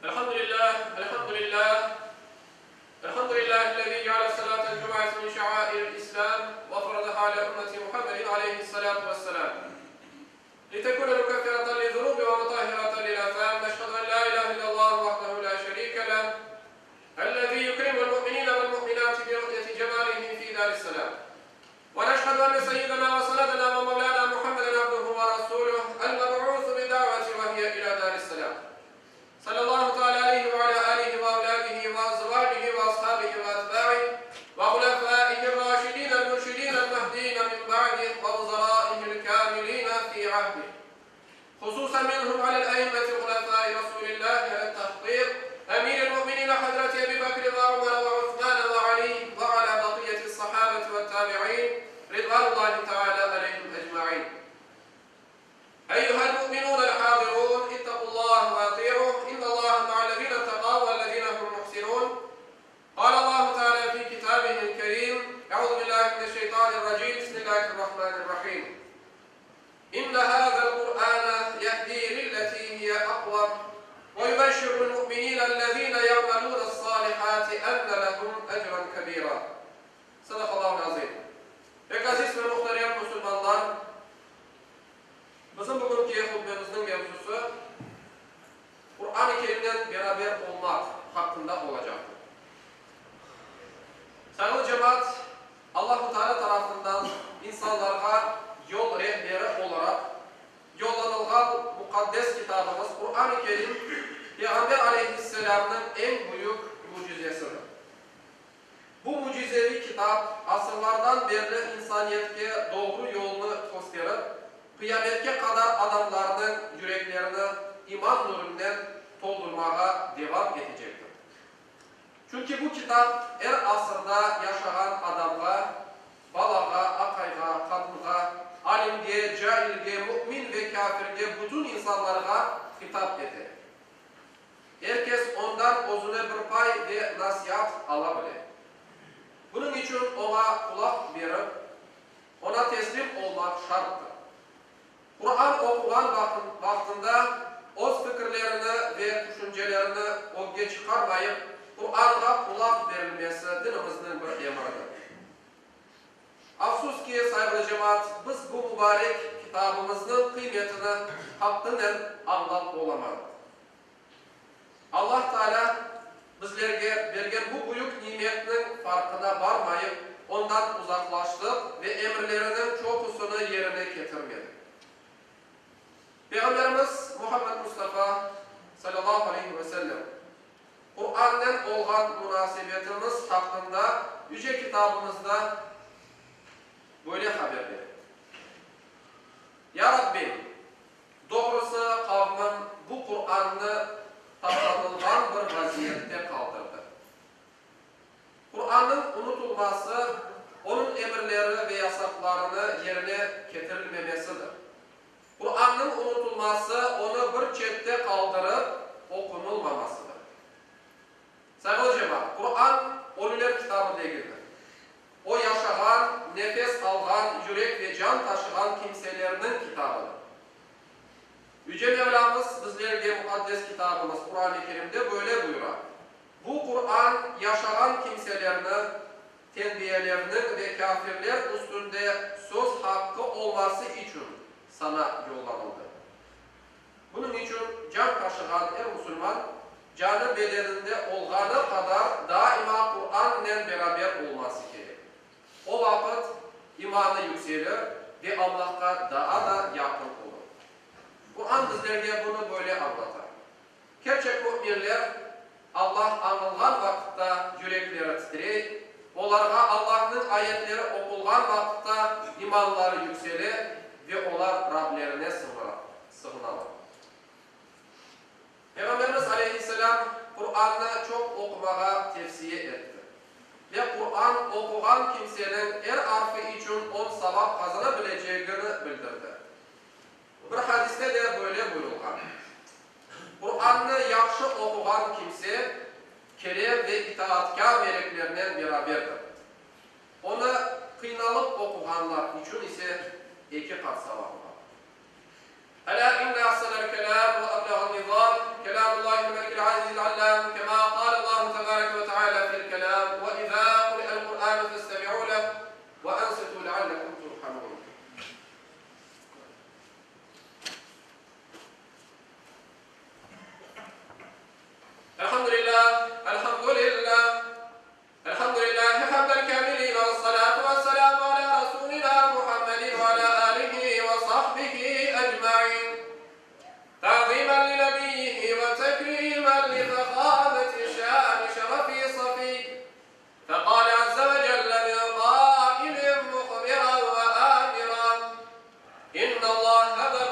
Elhamdülillah, elhamdülillah, elhamdülillahi'l-lezî ceale salâtel cum'ati min şe'âiril İslâm ve faradaha alâ ümmeti Muhammedin aleyhissalâtu vesselâm. Litekûne mükeffireten liz-zunûbi ve mutahhireten lil-âthâm. Neşhedü en lâ ilâhe illallah vahdehu lâ şerîke leh, ellezî yukrimul mu'minîne vel-mu'minâti bi ru'yeti cemâlihi fî dâris-selâm. Ve neşhedü enne seyyidena ve senedena ve mevlâna Muhammeden abduhu ve rasûluh, el-meb'ûsu bi-da'veti ve hiye ilâ dâris-selâm. Sallallahu teâlâ aleyhi ve alâ âlihi ve evlâdihi ve azvâcihi ve ashabihi ve etbâih ve hulefâihir-râşidînel-mürşidînel-mehdîne min ba'dih ve vuzarâihil-kâmilîne fî ahdih. Hususen minhum alel-eimmeti-hulefâi Rasûlillâhi alel-tahkîk, Emîril-mu'minîne Hazreti Ebî Bekr ve Ömer ve Osman ve Alî ve alâ bakiyyeti's-sahâbeti ve't-tâbi'în ridvânullâhi teâlâ aleyhim ecmaîn. Eyyuhel-mu'minûnel-hâzirûn, ittaqullâhe ve atî'ûh, innallâhe ma'allezîne ittekav vellezîne hum muhsinûn. Kâlallâhu teâlâ fî kitâbihil-kerîm, Eûzü billâhi mineşşeytânirracîm, Bismillâhirrahmânirrahîm. İnne hâzel Kur'âne yehdî lilletî hiye akvam ve yubeşşirul mu'minînellezîne ya'melûnes-sâlihâti enne lehum ecren kebîrâ. Sadakallâhul azîm. Pek aziz ve muhterem musulmanlar, bizim bugünki hutbemizniñ mevzusı Kur'an-ı Kerimnen beraber olmaq haqqında olacaqtır. Sayğılı cemaat, Allahu Teala tarafından insanlarğa yol rehberi olaraq yollanılğan muqaddes kitabımız Quran-ı Kerim Peyğamber aleyhisselâmnıñ eñ büyük mücizesidir. Bu mücizeviy kitap asırlardan berli insaniyetke doğru yolnı kösterip, qıyametke qadar adamlarnıñ yüreklerini iman nurınen toldurmağa devam etecektir. Çünki bu kitap er asırda yaşağan adamğa, balağa, aqayğa, qadınğa, alimge, cailge, mümin ve kâfirge, bütün insanlarğa hitap ete. Er kes ondan özüne bir pay ve nasiat ala bile. Bunıñ içün oña qulaq berip, oña teslim olmaq şarttır. Quran oquğan vaqtında öz fikirlerini ve tüşüncelerini ögge çıqarmayıp, Quranğa qulaq berilmesi dinimizniñ bir emridir. Afsus ki, sayğılı cemaat, biz bu mubarek kitabımıznıñ qıymetini haqqınen añlap olamadıq. Allah Taalâ bizlerge bergen bu büyük nimetniñ farqına barmayıp, ondan uzaqlaştıq ve emirleriniñ çoqusını yerine ketirmedik. Peyğamberimiz Muhammed Mustafa, salâllahu aleyhi ve sellem, Qur'annen olğan munasebetimiz haqqında Yüce Kitabımızda böyle haber bere, Ya Rabbim! Doğrusı, qavmım bu Qur'annı taptanılğan bir vaziyette qaldırdı. Qur'annıñ unutılması, onıñ emirleri ve yasaqlarını yerine ketirilmemesidir. Qur'annıñ unutılması, onı bir çette qaldırıp oqunılmamasıdır. Sayğılı cemaat, Qur'an ölüler kitabı degildir. O yaşağan, nefes alğan, yürek ve can taşığan kimselerniñ kitabıdır. Yüce Mevlamız bizlerge muqaddes kitabımız Quran-ı Kerimde böyle buyura, Bu Quran yaşağan kimselerni tenbiyelevniñ ve kâfirler üstünde söz haqqı olması içün sana yollanıldı. Bunıñ içün can taşığan er musulman canı bedeninde olğanı qadar daima Qurannen beraber olması kerek. O vaqıt imanı yükselir ve Allahqa daa da yaqın olur. Quran bizlerge bunı böyle añlata, Kerçek müminler Allah añılğan vaqıtta yürekleri titrey, olarğa Allahnıñ ayetleri oqulğan vaqıtta imanları yüksele ve olar Rablerine sığınalar. Peyğamberimiz aleyhisselâm Qurannı çoq oqumağa tevsiye etti ve Quran oquğan kimseniñ er arfı içün on savap qazana bilecegini bildirdi. Bir hadiste de böyle buyurılğan, Qurannı yahşı oquğan kimse kerem ve itaatkâr meleklernen beraberdir. Onı qıynalıp oquğanlar içün ise eki qat savabı bar. Elâ inne ahsenel kelâm ve eblağen nizâm, kelâmullâhil melikil azizil. İnşallah.